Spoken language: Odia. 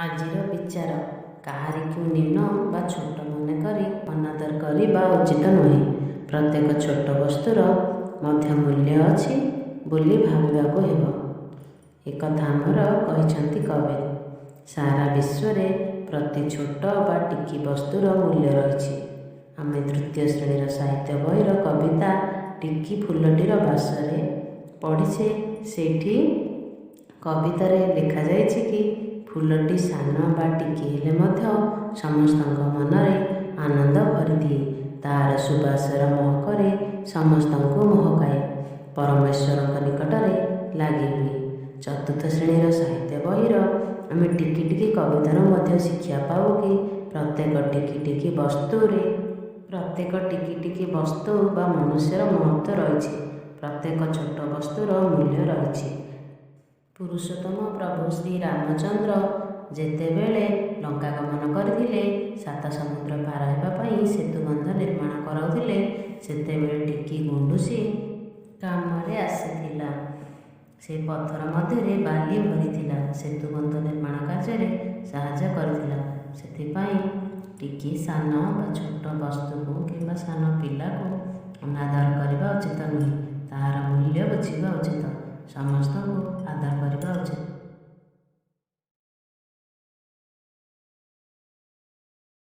ଆଜିର ବିଚାର: କାହାରିକୁ ନ୍ୟୁନ ବା ଛୋଟ ମନେକରି ଅନାଦର କରିବା ଉଚିତ ନୁହେଁ। ପ୍ରତ୍ୟେକ ଛୋଟ ବସ୍ତୁର ମଧ୍ୟ ମୂଲ୍ୟ ଅଛି ବୋଲି ଭାବିବାକୁ ହେବ। ଏକଥା ଆମର କହିଛନ୍ତି କବୀର। ସାରା ବିଶ୍ୱରେ ପ୍ରତି ଛୋଟ ବା ଟିକି ବସ୍ତୁର ମୂଲ୍ୟ ରହିଛି। ଆମେ ତୃତୀୟ ଶ୍ରେଣୀର ସାହିତ୍ୟ ବହିର କବିତା 'ଟିକି ଫୁଲଟିର ବାସ'ରେ ପଢ଼ିଛେ। ସେଇଠି କବିତାରେ ଲେଖାଯାଇଛି କି ଫୁଲଟି ସାନ ବା ଟିକି ହେଲେ ମଧ୍ୟ ସମସ୍ତଙ୍କ ମନରେ ଆନନ୍ଦ ଭରିଦିଏ। ତା'ର ସୁବାସର ମହକରେ ସମସ୍ତଙ୍କୁ ମହକାଏ, ପରମେଶ୍ୱରଙ୍କ ନିକଟରେ ଲାଗି ହୁଏ। ଚତୁର୍ଥ ଶ୍ରେଣୀର ସାହିତ୍ୟ ବହିର ଆମେ ଟିକି ଟିକି କବିତାରୁ ମଧ୍ୟ ଶିକ୍ଷା ପାଉ କି ପ୍ରତ୍ୟେକ ଟିକି ଟିକି ବସ୍ତୁ ବା ମନୁଷ୍ୟର ମହତ୍ତ୍ୱ ରହିଛି। ପ୍ରତ୍ୟେକ ଛୋଟ ବସ୍ତୁର ମୂଲ୍ୟ ରହିଛି। ପୁରୁଷୋତ୍ତମ ପ୍ରଭୁ ଶ୍ରୀରାମଚନ୍ଦ୍ର ଯେତେବେଳେ ଲଙ୍କା ଗମନ କରିଥିଲେ, ସାତ ସମୁଦ୍ର ପାର ହେବା ପାଇଁ ସେତୁବନ୍ଧ ନିର୍ମାଣ କରାଉଥିଲେ, ସେତେବେଳେ ଟିକି ଗୁଣ୍ଡୁଚି କାମରେ ଆସିଥିଲା। ସେ ପଥର ମଧ୍ୟରେ ବାଲି ଭରିଥିଲା, ସେତୁବନ୍ଧ ନିର୍ମାଣ କାର୍ଯ୍ୟରେ ସାହାଯ୍ୟ କରିଥିଲା। ସେଥିପାଇଁ ଟିକି, ସାନ ବା ଛୋଟ ବସ୍ତୁକୁ କିମ୍ବା ସାନ ପିଲାକୁ ଅନାଦର କରିବା ଉଚିତ ନୁହେଁ। ତାହାର ମୂଲ୍ୟ ବୁଝିବା ଉଚିତ। ସମସ୍ତଙ୍କୁ ଆଦର କରିବା ଉଚିତ।